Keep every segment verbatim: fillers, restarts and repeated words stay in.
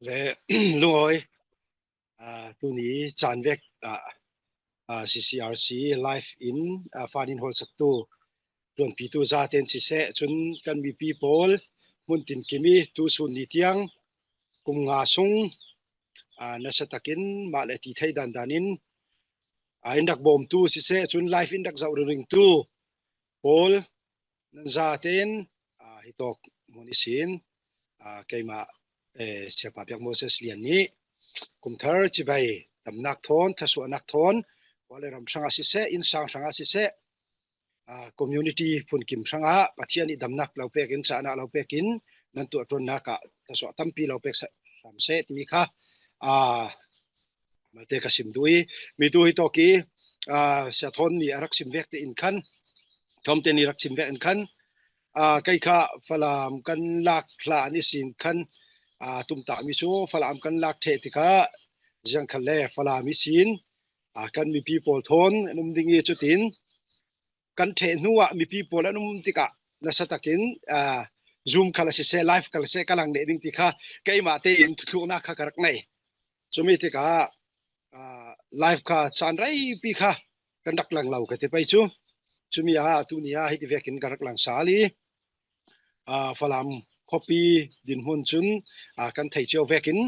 Le lungawi, ah, tuni caan vek, ah, ah, C C R C live in, ah, fan in hawlsaktu tuanpitu zaten siseh, cun kan mipi pawl hmun tinkim i tu sun ni tiang kum nga sung, ah, nasa takin mah le ti thei dandan in, ah, in rak bawmtu siseh, cun live in rak zoh ringringtu pawl nan zaten, ah, hi tawk hmun ihsin, ah, keimah, eh, Siapa Piak Moses Lian nih kumthar cibai damnak thawn, thasuahnak thawn, khua le ram hrangah siseh, innsang hrangah siseh, ah, community phunkim hrangah Pathian nih damnak lo pekin, cahnak lo pekin, nan tuahṭuannak ah thasuah tampi lo pek sa-, hram seh timi kha, ah, malte ka sim duh i, mitu hi tawk i, ah, Sia Thawn nih a rak sim vek te in khan, Thawmte nih rak sim vek in khan, ah, kei kha Falam kan lak hla an ihsin khan, ah, tumtahmi cu Falam kan lak ṭheh tikah ziang khal le Falam ihsin, ah, kan mipi pawl thawn an um ding i, cutin kan ṭheh hnuah mipi pawl an um tikah nasa takin, ah, Zoom khal a siseh, live khal a siseh ka lang leh ding ti kha keimah tein thluhnak kha ka rak ngei. Cumi tikah, ah, live kha caan reipi kha kan rak lang lo ka ti pei cu. Cumi ah tuni ah hiti vekin ka rak lang sal i, ah, Falam khuapi dinhmun cun, ah, kan thei cio vekin,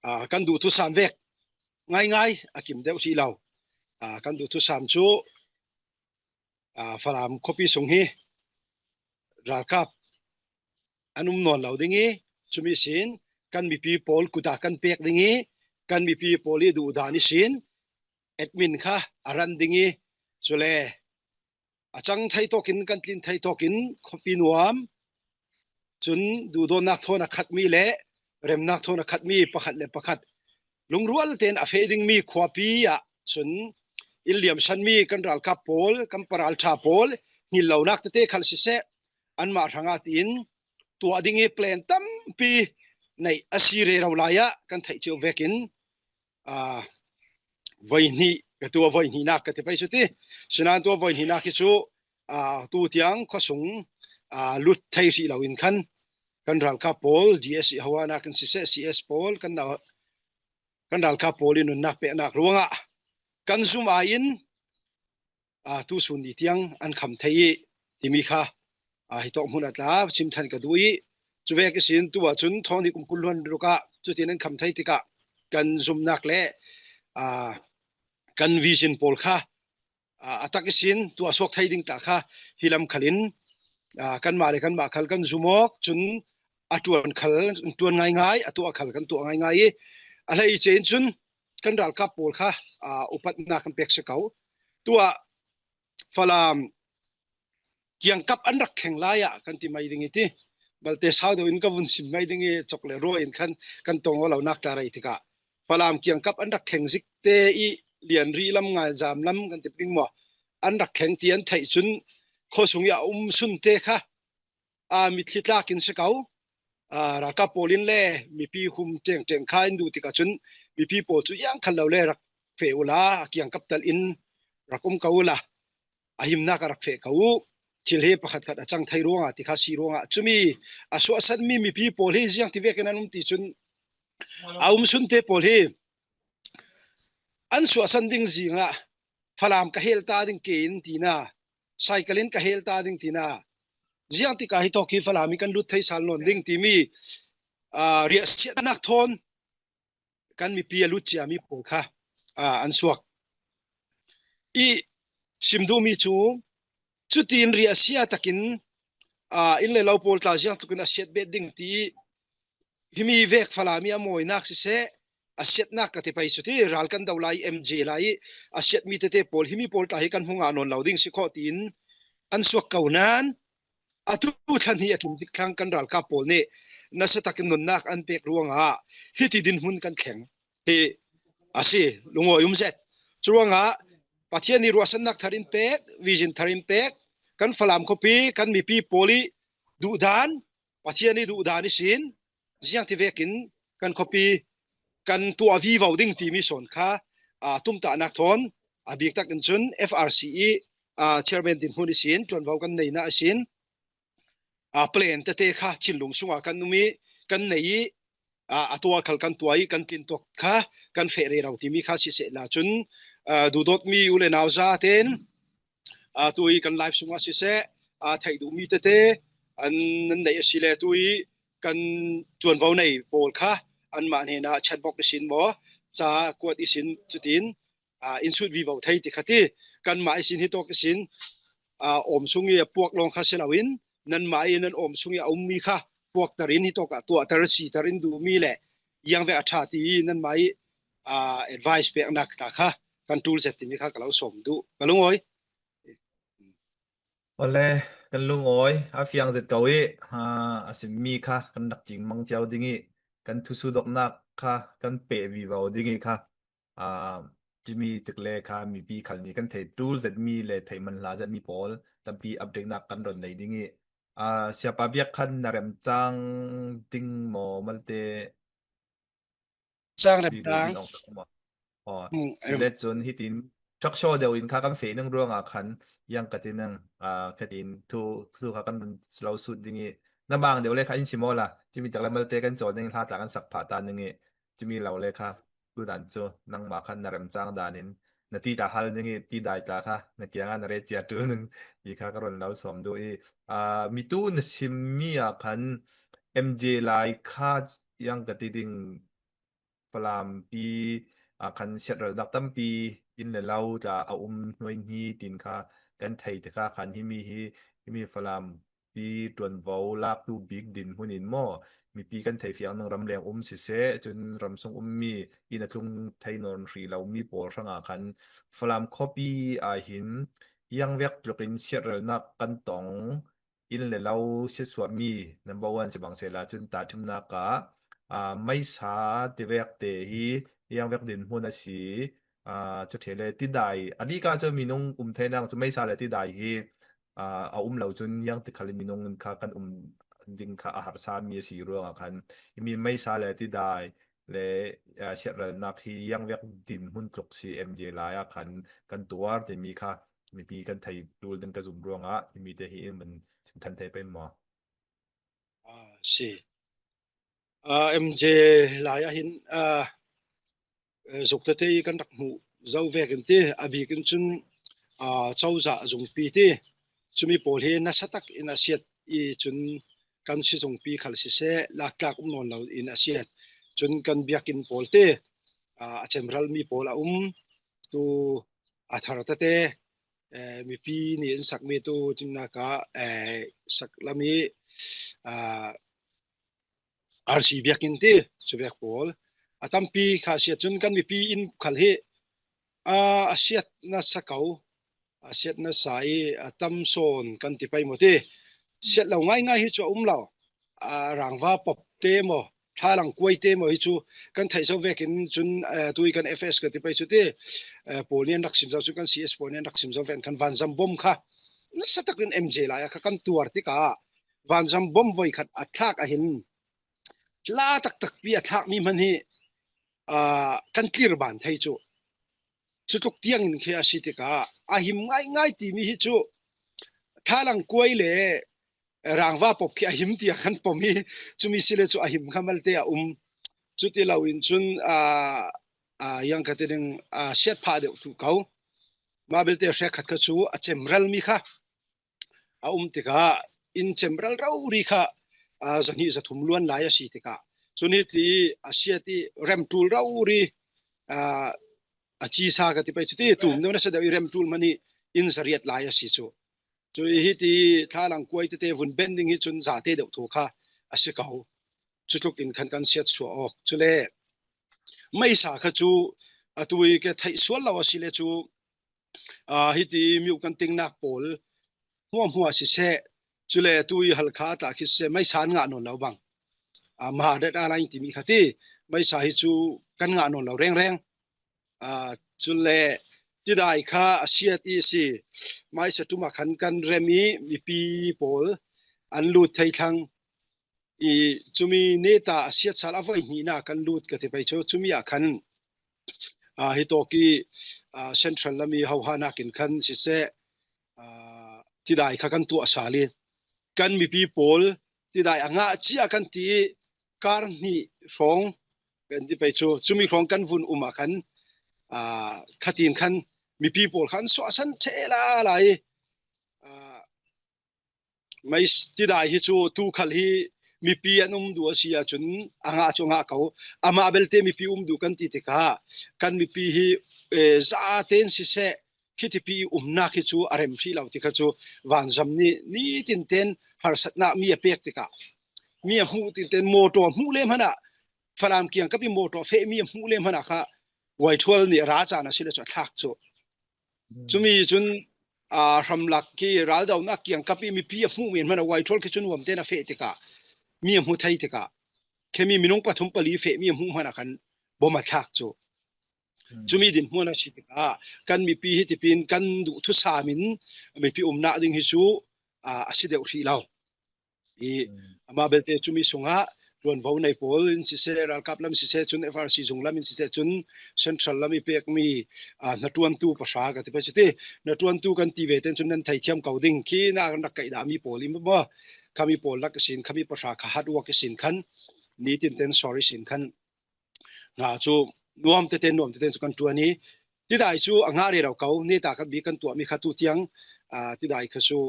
ah, kan duh thusam vek ngaingai a kim deuh hrih lo. Ah, kan duh thusam cu, ah, Falam khuapi sung hi ralkap an um nawn lo ding i, cumi sin kan mipi pawl kut ah kan pek ding i, kan mipi pawl i duhdan ihsin admin kha a ran ding i, cule a cang thei tawkin, kan tlin thei tawkin khuapi nuam, cun duhdawtnak thawn a khatmi le remnak thawn a khatmi pakhat le pakhat lungrual tein a feh dingmi khuapi ah cun in liamsanmi kan ralkap pawl, kan paralṭha pawl, hngilhlonak tete khal siseh, anmah hrangah tiin tuah ding i plan tampi neih a si rero lai ah kan theih cio vekin, aa, voihnih, ka tuah voihnihnak ka ti pei cu ti. Sinain tuah voihnihnak hi cu, aa, tu tiang khuasung, aa, lut thei hrih lo in khan kan ralkap pawl, D S i hawanak in siseh, C S pawl, kan, kan ralkap pawl i nunnak peknak ruangah kan zum ai in, aa, tu sun ni tiang an kham thei i timi kha, aa, hi tawk hmun a tla sim than ka duh i, cuvek ihsin tu ahcun thawng hnih kum kul hluan ruk ah cutin an kham thei tikah kan zumnak le, aa, kan vision pawl kha, aa, a tak ihsin tuah suak thei ding tla kha hi lam khal in, aa, kanmah le kanmah khal kan zum awk, cun a ṭuan khal ṭuan ngaingai, a tuah khal kan tuah ngaingai i, a hlei i cein cun kan ralkap pawl kha, aa, upatnak kan pek si ko. Tuah Falam kiangkap an rak thleng lai ah kan ti mai ding i ti. Malte sau deuh in ka vun sim mai ding i, cawk le ruah in khan kan tong aw lonak tla rei tikah Falam kiangkap an rak thleng zik te i Lianri lam, Ngaizam lam kan ti ding maw, an rak thleng ti an theih cun khuasung i a um sunte kha, aa, mitthli tlak in si ko. Aa, ralkap pawl in le mipi hum ṭengṭeng kha in duh tikah cun mipi pawl cu ziang khal lo le rak feh uhla, a kiangkap tal in rak um ko uhla, a himnak ah rak feh ko uh. Thil hi pakhat khat a cang thei ruangah ti kha si ruangah cumi a suahsanmi mipi pawl hi ziang ti vekin an um ti cun a um sunte pawl hi an suahsan ding zingah Falam ka hel ta ding ke in tina, cycle in ka hel ta ding tina, ziang tikah hi tawk hi Falam hi kan lut thei sal nawn ding timi, aa, riahsiatnak thawn kan mipi a lut ciami pawl kha, aa, an suak. I sim duhmi cu cutin riahsia takin, aa, inn le lo pawl tla ziang tukin a siat bet ding ti himi vek Falam i a mawinak siseh, a siatnak ka ti pei cu ti, ral kan do lai i M J lai i a siatmi tete pawl, himi pawl tla hi kan hmu ngah nawn lo ding si khawh tiin an suak ko nain, atu thla hnih a kim tik thlang kan ralkap pawl nih nasa takin nunnak an pek ruangah hiti dinhmun kan thleng hi a si, lungawi um zet. Curuangah Pathian nih ruahsannak thar in pek, vision thar in pek, kan Falam khuapi, kan mipi pawl i duhdan, Pathian i duhdan ihsin ziang ti vekin kan khuapi kan tuah vivo ding timi sawn kha, aa, tumtahnak thawn a bik takin cun F R C i, aa, chairman dinhmun ihsin ṭuanvo kan neihnak ihsin, aa, plan tete kha thinlung sungah kan um i kan nei i, a, a tua khal kan tua i kan tlin tuak kha kan feh rero timi kha siseh la cun, a, duhdawtmi u le nau zaten, a, tui kan live sungah siseh, a, theih duhmi tete an nan neih a si le tui kan tuanvo nei pawl kha anmah hnenah chatbox ihsin maw, ca kuat ihsin cutin, a, in sut vivo thei ti kha ti. Kanmah ihsin hitawk ihsin, a, awm sung i a puak lawng kha si loin, nanmah i nan awm sung i a ummi kha puakter in hitawk ah tuahter siter in duhmi le iang vek a ṭha ti i nanmah i, a, advice peknak ta kha kan ṭul zet timi kha ka lo sawm duh. Ka lungawi. Awle, kan lungawi a fiang zet ko i, a, a simmi kha kan rak cingmang cio ding i, kan thusuhdawknak kha kan peh vivo ding i kha, a, cumi tikle kha mipi khal nih kan theih ṭul zetmi le theih man hla zetmi pawl tampi update-nak kan ron nei ding i, a, siapa biak khan na remcang ding maw malte Cang remcang. Aw, si le cun hitin ṭhaksaw deuh in kha kan feh ning ruangah khan iang ka ti ning, a, ka tin thu, thu kha kan run lo sut ding i, na mang deuh le kha in si maw la, cumi tak le malte kan cawl ding i hla tla kan sak phah ta ning i, cumi lo le kha tu dan cu nangmah khan na remcang dan in na ti ta hal ning i, ti dai tla kha na kiangah na re cia ṭul ning ti kha ka run lo sawm duh i, a, mitu na simmi ah khan M J lai kha iang ka ti ding Falampi, a, khan siatralnak tampi inn le lo tla a um hnuai hni tin kha kan thei tikah khan himi hi, himi Falampi ṭuanvo laktu bik dinhmun in maw, mipi kan theifiang ning ramleng um siseh, cun ramsung ummi inn a tlung thei nawn hrih lomi pawl hrangah khan Falam khuapi ah hin iang vek tlukin siatralnak kan tong, inn le lo siatsuahmi number one si bang sehla cun tahṭhimnak ah, aa, meisa tivek te hi iang vek dinhmun a si, aa, cu ṭheh le tidai a dika cu minung um theinak cu meisa le tidai hi, aa, a um lo cun iang tikhal minung kha kan um ding kha a harsa mi a si ruangah khan himi meisa le tidai le, aa, siatralnak hi iang vek dinhmun tluk si M J lai ah khan kan tuar timi kha mipi kan thei ṭul ding ka zum ruangah himi te hi in man chim than thei pei maw? A si. A, M J lai ah hin, a, zuk tete i kan rak hmuh zo vekin ti, a bikin cun, a, cozah zungpi ti, cumi pawl hi nasa tak in a siat i cun kan si zungpi khal siseh, laktlak um nawn lo in a siat. Cun kan biakinn pawl ti, a, a cemralmi pawl a um, tu a thar tete, eh, mipi nih in sakmi tu cimnak ah, eh, sak lam i, ah, R C biakinn ti cuvek pawl a tampi kha a siat cun kan mipi inn khal hi, ah, a siat nasa ko, a siat nasa i a tam sawn kan ti pei maw ti. Siat lo ngaingai hi cu a um lo. A rangva pop te maw, thlalang kuai te maw hi cu kan theih zo vekin cun, eh, tui kan F S ka ti pei cu ti, eh, pawl nih an rak sim zo cu kan C S pawl nih an rak sim zo vekin kan vanzam bom kha nasa takin M J lai ah kha kan tuar tikah vanzam bom voikhat a thlak ahhin hla taktakpi a thlakmi hman hi, ah, kan tlir ban thei cu. Cutluk tiangin khi a si tikah a him ngaingai timi hi cu thlalang kuai le rangva pop khi a him tiah kan pom i, cumi si le cu a him kha malte a um. Cuti loin cun, aa, aa, iang ka ti ding, aa, siat phah deuh thluh ko. Mah belte hrekkhat kha cu a cemralmi kha a um tikah inn cemral rori kha, aa, zahnih zathum luan lai a si tikah cun hiti a siat i remṭul rori, aa, a cisa ka ti pei cu ti tum deuh nasa deuh i remṭul hmanh i inn zariat lai a si cu. Cu i hiti thlalang kuai tete vun ben ding hi cun zate deuh thu kha a si ko. Cutluk in khan kan siat suah awk. Cule meisa kha cu atu i ke theih sual lo a si le cu, aa, hiti miu kan tingnak pawl hmuahhmuah siseh, cule atu i Halkha tla khi siseh, meisa an ngah nawn lo bang. Aa, Mahadat Airline timi kha ti, meisa hi cu kan ngah nawn lo rengreng. Aa, cule tidai kha a siat i si. Maisa ṭum ah khan kan rem i mipi pawl an lut thei thlang i cumi neta a siat sal a voi hnihnak kan lut ka ti pei cu cumi ah khan, aa, hitawk i, aa, central lam i hohanak in khan siseh, aa, tidai kha kan tuah sal i kan mipi pawl tidai a ngah cia kan ti i kar hnih hrawng kan ti pei chu, chumi hrawng kan vun um ah khan, aa, khatin khan mipi pawl khan suahsan ṭheh la lai. Aa, mai tidai hi chu tu khal hi mipi an um duh a si ahcun a ngah chu a ngah ko. Amah belte mipi um duh kan ti tikah kan mipi hi, eh, zaten siseh, khitipi umnak hi chu a rem hrih lo ti kha chu vanzam nih nitin ten harsatnak mi a pek tikah, mi a hmuh tin ten mawtaw hmuh lem hmanah, Falam kiangkap i mawtaw feh mi a hmuh lem hmanah kha Waithual nih ra caan a si le cu a thlak cu. Cumi cun, aa, hramlak khi raldonak kiangkap i mipi a hmuh men hmanah Waithual khi cun nuam ten a feh tikah, mi a hmu thei tikah, khemi minung pathum pali feh mi a hmuh hmanah khan bom a thlak cu. Cumi dinhmun a si tikah kan mipi hi tipin kan duh thusam in mipi umnak ding hi cu, aa, a si deuh hrih lo. I amah belte cumi sungah ṭuanvo nei pawl in siseh, ralkap lam siseh cun, F R C zung lam in siseh cun, central lam i pekmi, aa, hnaṭuantu pahra ka ti pei cu ti. Hnaṭuantu kan ti ve ten cun nan theithiam ko ding khi na kan rak kaih dahmi pawl i maw, khami pawl lak ihsin, khami pahra kha hard work ihsin khan, nitin ten sorry sin khan, hna cu nuam tete, nuam tete cu kan ṭuan i, tidai cu a ngah rero ko, neta kan bik kan tuahmi kha tu tiang, aa, tidai kha cu,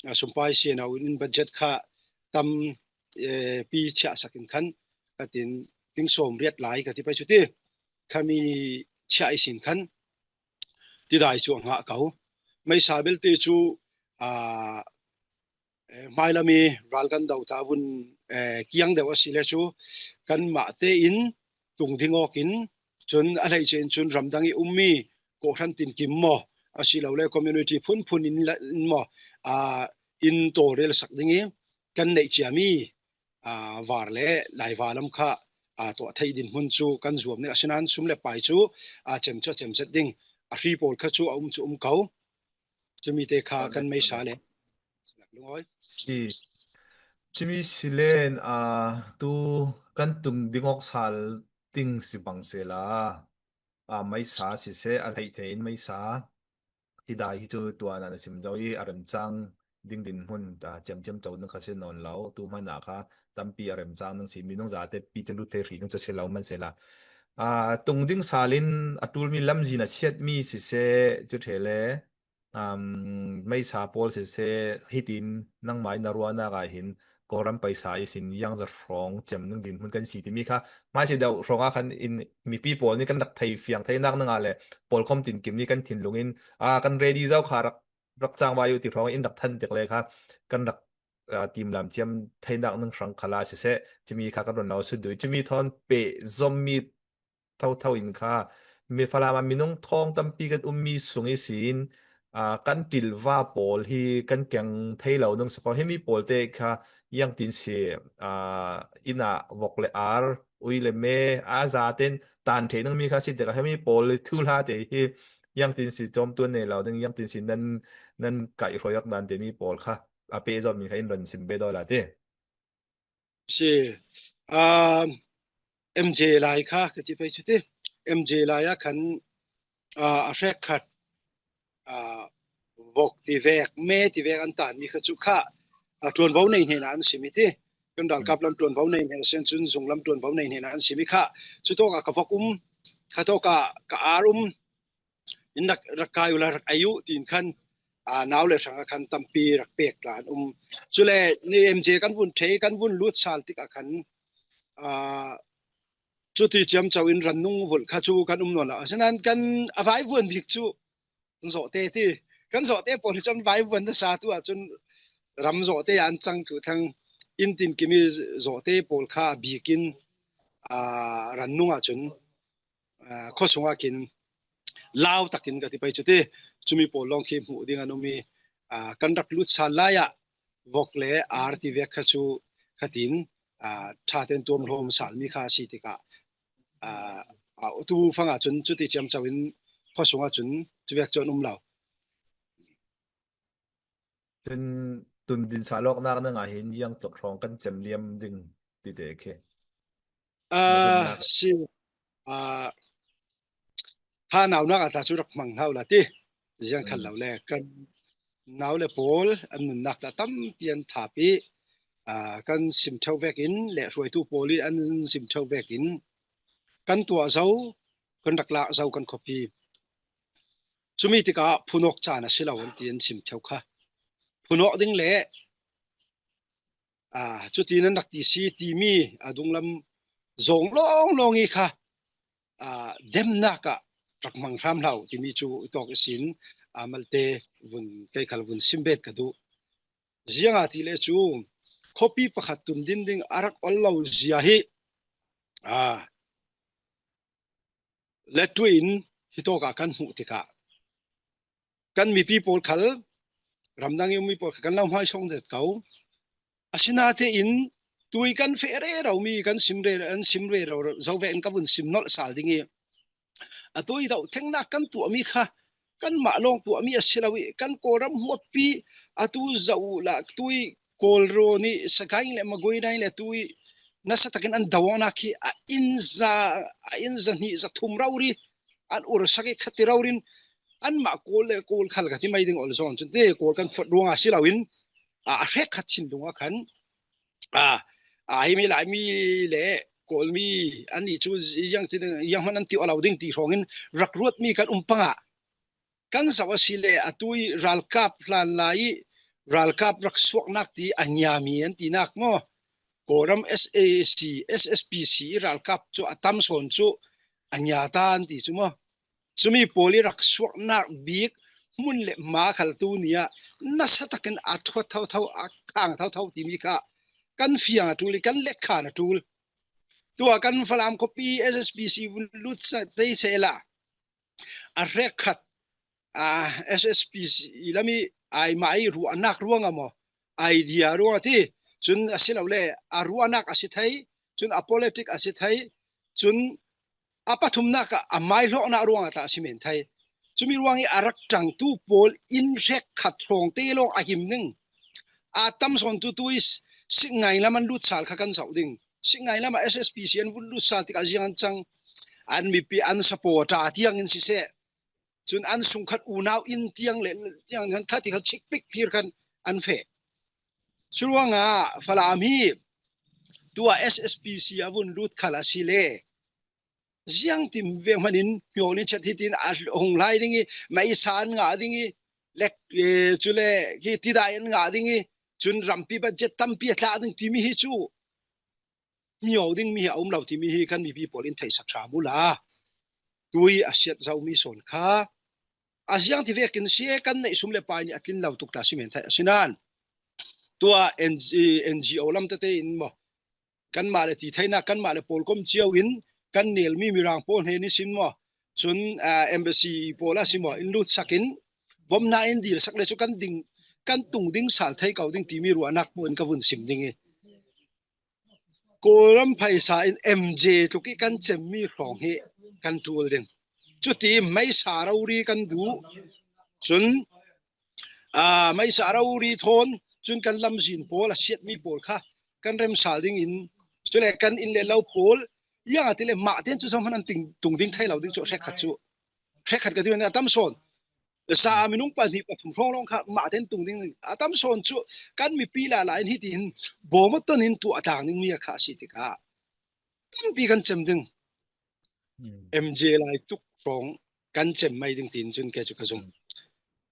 aa, sumpai siano in budget kha tam, eh, pi chiahsak in khan, ka tin, ting sawm riat lai ka ti pei cu ti, khami chiah ihsin khan, tidai cu a ngah ko. Meisa belte cu, aa, eh, hmailam i ral kan do ta vun, eh, kiang deuh a si le cu kanmah tein tung ding awk in cun a hleice in cun ramdang i ummi kawhhran tinkim maw, asilole community phunphun in la, in maw, aa, in tawlrel sak ding i kan neih ciami, aa, var le laiva lam kha, aa, tuah theih dinhmun cu kan zuam ning a si nain sum le pai cu, aa, cem cu a cem zet ding a hri pawl kha cu a um cu um ko. Cumi te kha kan meisa le lungawi. Si. Cumi si len, aa, tu kan tung ding awk sal ding si bang sela, aa, meisa siseh, a hleice in meisa, tidai hi cu tuan ah na sim zo i a remcang ding dinhmun ta ciamciam co nan kha si nawn lo. Tu hmanah kha tampi a remcang nan si, minung zate pi cu lut thei hrih nan cu si lo hman sela, aa, tung ding sal in a ṭulmi lamzin a chiatmi siseh, cu ṭhe le, um, meisa pawl siseh, hitin nangmah in na ruahnak ah hin Kawlram paisa ihsin ziangza hrawng cem ning dinhmun kan si timi kha hmaisi deuh hrawng ah khan in mipi pawl nih kan rak thei fiang theinak ning ah le pawlkom tinkim nih kan thinlung in, aa, kan ready zo kha rak, rak cang vai uh ti hrawng in rak than tik le kha kan rak, aa, timlam ciam theinak ning hrang khalah siseh, cumi kha kan run lo sut duh i, cumi thawn pehzommi thotho in kha mi Falam ah minung thawng tampi kan ummi sung ihsin, aa, kan ṭilva pawl hi kan keng thei lo ning si ko. Himi pawl te kha ziangtin si, aa, inn ah vok le ar, ui le me, aa, zaten tan thei ningmi kha si tikah himi pawl thuhla te hi ziangtin si cawmtuan nei lo ding, ziangtin si nan, nan kaih hruaiawk dan timi pawl kha a pehzom in kha in run sim ve daw la ti. Si. Aa, M J lai kha ka ti pei cu ti. M J lai ah khan, aa, a hrekkhat, aa, vok tivek, me tivek an tanmi kha cu kha, aa, ṭuanvo nei hnenah an simi ti. Kan ralkap lam ṭuanvo nei hnen a si ahcun zung lam ṭuanvo nei hnenah an simi kha. Cu tawkah ka vok um, kha tawkah ka ar um, in rak, rak kai uhla rak ei uh, tiin khan, aa, nau le hrang ah khan tampi rak pek tla an um. Cule ni M J kan vun ṭhei, kan vun lut sal tikah khan, aa, cuti ciamco in rannung vulh kha cu kan um nawn lo. Asinain kan a vaivuan bik cu kan zawhte ti, kan zawhte pawl hi cu an vaivuan nasa tu ahcun ram zawhte ah an cang tu thlang in tinkim i zawhte pawl kha bik in, aa, rannung ahcun, aa, khuasung ah khin lau takin ka ti pei cu ti. Cumi pawl lawng khi hmuh ding an um i, aa, kan rak lut sal lai ah vok le ar tivek kha cu khatin, aa, ṭha ten tuam hlawm salmi kha a si tikah, aa, aa, tu fang ahcun cuti ciamco in khuasung ahcun cuvek cu an um lo. Cun tun dinsa lawknak nang ah hin ziang tluk hrawng kan cem liam ding ti te khi. Aa, si. Aa, tha naunak ah tla cu rak hmang hna uh la ti. Ziang khat lo le kan nau le pawl an nunnak tla tampi an thap i, aa, kan sim ṭheu vekin le hruaitu pawl in an sim ṭheu vekin kan tuah zo, kan rak lak zo kan khuapi. Cumi tikah phunawk caan a si lo an ti an sim ṭheu kha. Phunawk ding le, aa, cuti nan rak ti si timi a dunglam zawng lawnglawng i kha, aa, demnak ah rak hmang hram hlah uh timi cu i tawk ihsin, aa, malte vun, kei khal vun sim bet ka duh. Ziangahtile cu khuapi pakhat tundin ding a rak ol lo zia hi, aa, le tuin hitawk ah kan hmuh tikah kan mipi pawl khal, ramdang i ummi pawl khal kan lo hmaisawng zet ko. Asinatein tui kan feh rero mi kan sim re, an sim rero zo vekin ka vun sim nolh sal ding i, a tui doh thengnak kan tuahmi kha kanmah lawng tuahmi a si lo i, kan Kawlram huappi a tu zoh uh lah tui Kawlraw nih Sagaing le Maguinai le tui nasa takin an do awknak hi a inn za, a inn za hnih za thum rori an ursak i khati rorin anmah Kawl le Kawl khal ka ti mai ding ol zawn cun te Kawl kan fot ruangah si loin, a, a hrekkhat thinlung ah khan, a, a, himi Laimi le Kawlmi annih cu ziang ti ding, ziang hman an ti aw lo ding ti hrawngin rak ruatmi kan um pangah kan zoh a si le a tui ralkap hlan lai i ralkap rak suaknak ti a ngiami an tinak maw? Kawlram S A C, S S P C i ralkap cu a tam sawn cu a ngia ta an ti cu maw? Cumi pawl i rak suaknak bik hmun le hma khal tu ni ah nasa takin a thuat thotho, a khang thotho timi kha kan fiang a ṭul i kan lekkhan a ṭul. Tuah kan Falam khuapi S S P C vun lut sa tei sehla a hrekkhat, aa, S S P C lam i ai mah i ruahnak ruangah maw, idea ruangah ti, cun a si lo le a ruahnak a si thei, cun a politic a si thei, cun a pathumnak ah a maihlawhnak ruangah tah a si men thei. Cumi ruang i a rak ṭangtu pawl in hrekkhat hrawng te lawng a him ding. A tam sawn tu tui Singngai lam an lut sal kha kan zoh ding. Singngai lam ah S S P C an vun lut sal tikah ziang an cang, an mipi an supporter tiang in siseh, cun an sungkhat unau in tiang le tiang khan khati khan chikpik phir khan an feh. Curuangah Falam hi tuah S S P C a vun lut khal a si le ziang tim vek hmanin hmiawh ni chat hitin a hung lai ding i, meisa an ngah ding i, lek, eh, cule hi tidai an ngah ding i, cun rampi budget tampi a tlak ding timi hi cu hmiawh dingmi hi a um lo timi hi kan mipi pawl in theihsak hram uhla, tui a siat zomi sawn kha a ziang ti vekin si e, kan neih sum le pai nih a tlin lo tuk ta si men theih a si nan, tuah N G, N G O lam tete in maw, kanmah le ti theinak, kanmah le pawlkom cio in kan nelmi Mirang pawl hnen ihsin maw, cun, aa, embassy pawl a si maw, in lutsak in bomna in dilsak le cu kan ding, kan tung ding sal thei ko ding timi ruahnak pawl in ka vun sim ding i, Kawlram phaisa in M J tluk i kan cemmi hrawng hi kan ṭul ding. Cuti meisa rori kan duh. Cun, aa, meisa rori thawn cun kan lamzin pawl a siatmi pawl kha kan remsal ding in, cule kan inn le lo pawl, ziangahtile mah tein cu zohman an ting, tung ding thei lo ding cu hrekkhat cu, hrekkhat ka ti men a tam sawn. Sa a minung pahnih pathum hrawng lawng kha mah tein tung ding a tam sawn cu kan mipi lala in hitin bawm a ton in tuah tlang dingmi a kha a si tikah tampi kan cem ding. Hmm. M J lai tuk hrawng kan cem mai ding tiin cun kei cu ka zum. Hmm.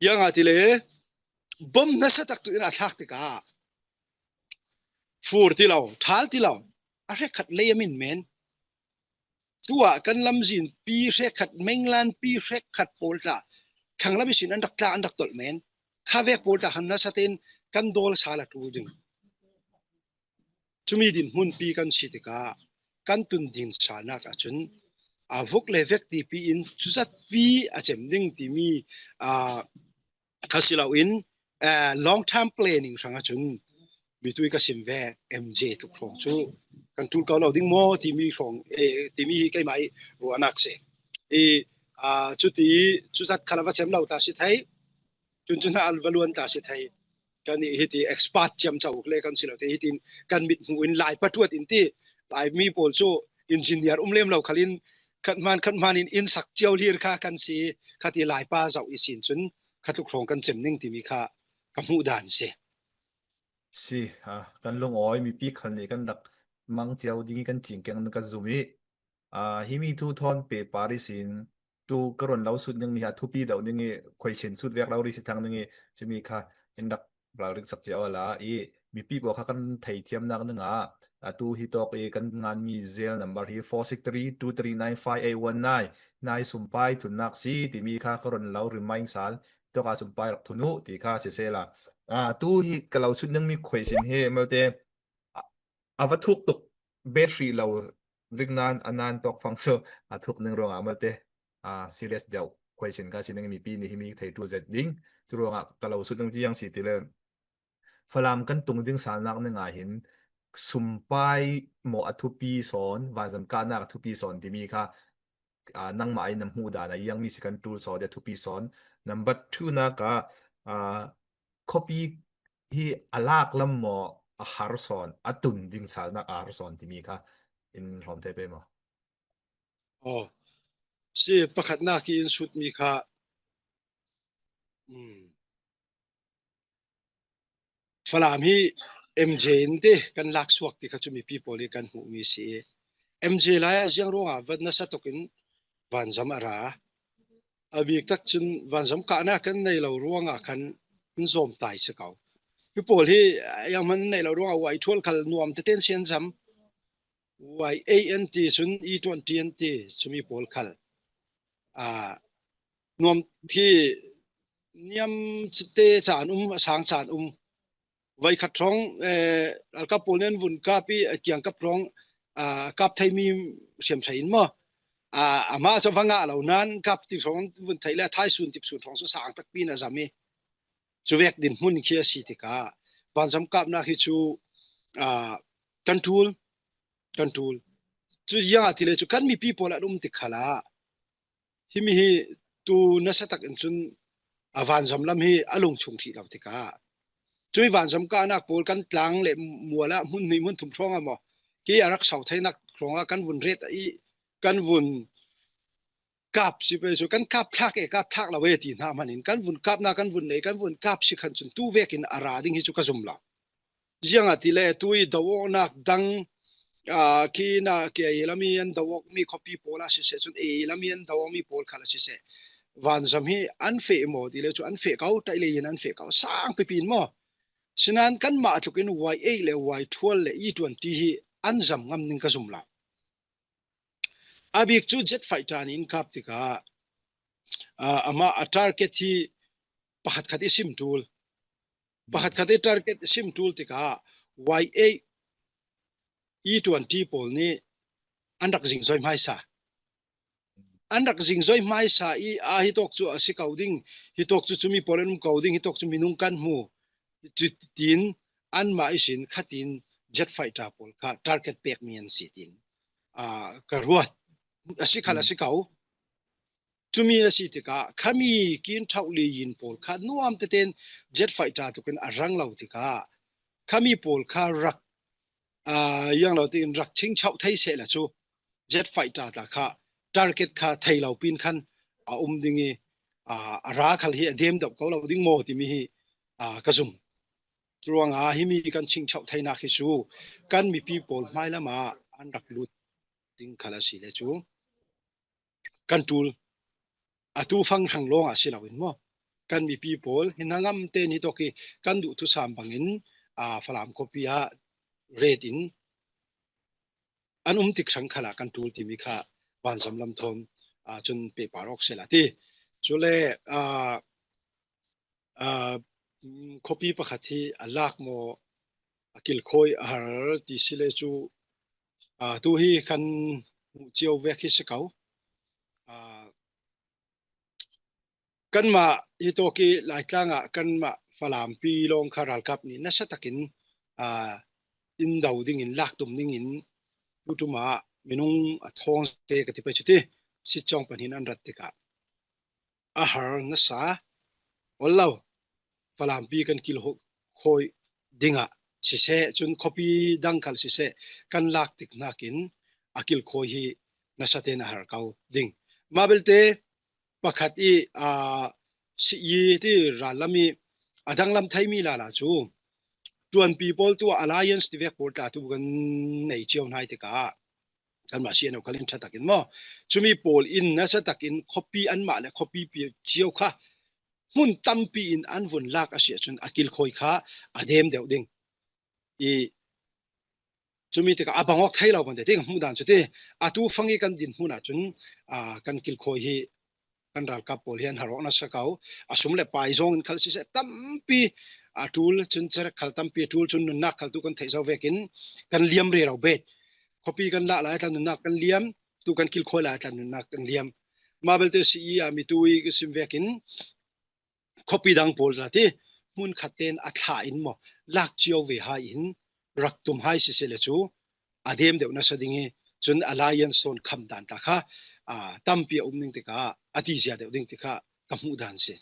Ziangahtile bom nasa tak tu in a thlak tikah fur ti lo, ṭhal ti lo, a hrekkhat lei a min men. Tuah kan lamzin pi hrekkhat, Menglan pi hrekkhat pawl tla, khanglam ihsin an rak tla, an rak tolh men. Kha vek pawl tla khan nasa tein kan dawl sal a ṭul ding. Cumi din hmunpi kan si tikah kan tun ding salnak ahcun a vuk le vek tipi in cuzatpi a cem ding timi, aa, kha si loin, aa, long term planning hrang ahcun mitui ka sim ve M J tluk hrawng cu kan ṭul ko lo ding maw timi hrawng, eh, timi hi keimah i ruahnak si. I, aa, cuti cuzat khal a va cem lo ta si thei. Cun cu hna a va luan ta si thei. Kan i hiti expert ciamco le kan si lo te hitin kan mit hmuh in Lai patuat in ti, Laimi pawl cu engineer um lem lo khalin khat hman khat hman in inn sak cio hlir kha kan si, khat i Laipa zoh ihsin cun kha tluk hrawng kan cem ning timi kha ka hmuh dan si. Si, a, kan lungawi mipi khal nih kan rak mang cio ding i kan cingkeng na ka zum i, a, himi thu thawn pehpar ihsin tu ka run lo sut ning mi ha thupi deuh ning i question sut vek lo ri si thang ning i, cumi kha in rak ralring sak cia awla i mipi pawl kha kan theithiamnak ning a, a tu hi tawk i kan ngan mi zel number hi four six three two three nine five eight one nine, nai sumpai thunnak si timi kha ka run lo remind sal, tawka sumpai rak thun uh ti kha sisela. A, tu hi ka lo sut ning mi question hi malte, a, a va thuk tuk bet hrih lo ding nan a nan tawk fang cu a thuk ning ruangah malte, a, serious deuh question kha si ning mipi nih himi thei ṭul zet ding. Cu ruangah ka lo sut ning tiang si ti le Falam kan tung ding salnak ning ah hin sumpai maw a thupi sawn, vanzam kahnak a thupi sawn timi kha, aa, nangmah ai na hmuh dan a iang mi si kan ṭul sawn, a thupi sawn. Number two nak ah, aa, khuapi hi a lak lam maw a har sawn, a tun ding salnak a har sawn timi kha in hrawm thei pei maw? Aw, si pakhatnak i in sut mi kha, um, Falam hi M J in te kan lak suak ti kha cu mipi pawl i kan hmuh mi si i, M J lai ah ziang ruangah va nasa tuk in vanzam a ra. A bik tak cun vanzam kahnak kan nei lo ruangah khan in zawm tai si ko. Hi pawl hi, a, yang hman nei lo ruangah Y twelve khal nuam tete in si an zam. Y eight an ti cun, E twenty an ti, cumi pawl khal. A, nuam hi niam te caan um, a sang caan um. Voi khat hrawng, eh, ralkap pawl nih an vun kap i, a kiangkap hrawng, ah, kap theimi siam ṭha in maw? Ah, amah cu va ngah lo nan kap ti hrawng an vun theih le a thaisun tipsun hrawng cu sang takpi in a zam i, cuvek dinhmun khi a si tikah vanzam kapnak hi cu, ah, kan ṭul, kan ṭul. Cu ziangah ti le cu kan mipi pawl an um tik khalah himi hi tu nasa tak in cun a vanzam lam hi a lungchung ṭhih lo tikah cumi vanzam kahnak pawl kan tlang le mual ah hmun hnih hmun thum hrawng ah maw, khi a rak sau theinak hrawngah kan vun ret i kan vun kap si pei cu kan kap thlak e, kap thlak lo e ti hna hman in kan vun kapnak kan vun nei, kan vun kap si khan cun tu vekin a ra ding hi cu ka zum lo. Ziangahtile tu i do awknak dang, aa, khi na, khi ei lam i an do awk mi khuapi pawl a siseh, cun ei lam i an do awk mi pawl khal a siseh, vanzam hi an feh maw ti le cu an feh ko, ṭaih lei in an feh ko, sang pipi in maw? Sinan kanmah tlukin Y eight le Y twelve le E twenty hi an zam ngam ning ka zum lo. A bik cu jet fighter nih in kap tikah, aa, amah a target hi pakhat khat i sim ṭul. Pakhat khat i target i sim ṭul tikah Y eight, E twenty pawl nih an rak zingzoi hmaisa. An rak zingzoi hmaisa i, a hi tawk cu a si ko ding, hi tawk cu cumi pawl an um ko ding, hi tawk cu minung kan hmu, cu tiin anmah ihsin khatin jet fighter pawl kha target pekmi an si tiin, aa, ka ruat. A si khal a si ko. Cumi a si tikah khami kin ṭhauh li yin pawl kha nuam tetein jet fighter tukin a rang lo tikah khami pawl kha rak, aa, yang lo tein rak chingchauh thei sehla cu jet fighter ta kha target kha thei lo pin khan a um ding i, aa, a ra khal hi a dem deuh ko lo ding maw timi hi, aa, ka zum. Ruangah himi kan chingchauh theinak hi cu kan mipi pawl hmailam ah an rak lut ding khal a si le cu kan ṭul, atu fang hrang lawng ah si loin maw? Kan mipi pawl hi hnangam tein hi tawk i kan duh thusam bangin, aa, Falam khuapi ah ret in an um tik hrang khalah kan ṭul timi kha vanzam lam thawn, aa, cun pehpar awk sehla ti. Cule, aa, aa, khuapi pakhat hi a lak maw, a kilkhawi a har ti si le cu, aa, tu hi kan hmuh cio vek hi si ko. Aa, kanmah hi tawk i Laitlang ah kanmah Falampi lawng kha ralkap nih nasa takin, aa, in do dingin, lak tum dingin, tuṭum ah minung a thawng te ka ti pei cu ti, sitcawng pahnih in an rat tikah a har nasa, ol lo, Falampi kan kilkhawi dingah siseh, cun khuapi dang khal siseh, kan lak tik hnakin a kilkhawi hi nasa tein a har ko ding. Mah belte pakhat i, aa, si i ti rallam i a danglam theimi lala cu Tuanpi pawl tu ah alliance ti vek pawl tla tu kan nei cio hnai tikah kanmah C N O khal in ṭha takin maw, cumi pawl in nasa takin khuapi anmah le khuapi pi cio kha hmun tampi in an vun lak a si ahcun a kilkhawi kha a dem deuh ding. I cumi tikah a bang awk thei lo bang ti ka hmuh dan cu ti, atu fang i kan din hmun ahcun, aa, kan kilkhawi hi kan ralkap pawl hi an har awk nasa ko. A sum le pai zong in khal siseh tampi, a ṭul cun cerek khal tampi, a ṭul cun nunnak khal tu kan theih zo vekin kan liam rero bet. Khuapi kan lah lai tla nunnak kan liam, tu kan kilkhawi lai tla nunnak kan liam. Mah belte si i a mi tu i ka sim vekin khuapi dang pawl tla ti hmun khat tein a thla in maw, lak cio ve hai in rak tum hai siseh le cu a dem deuh nasa ding i, cun alliance sawn kham dan tla kha, aa, tampi a um ning tikah a ti zia deuh ding tikah ka hmuh dan si.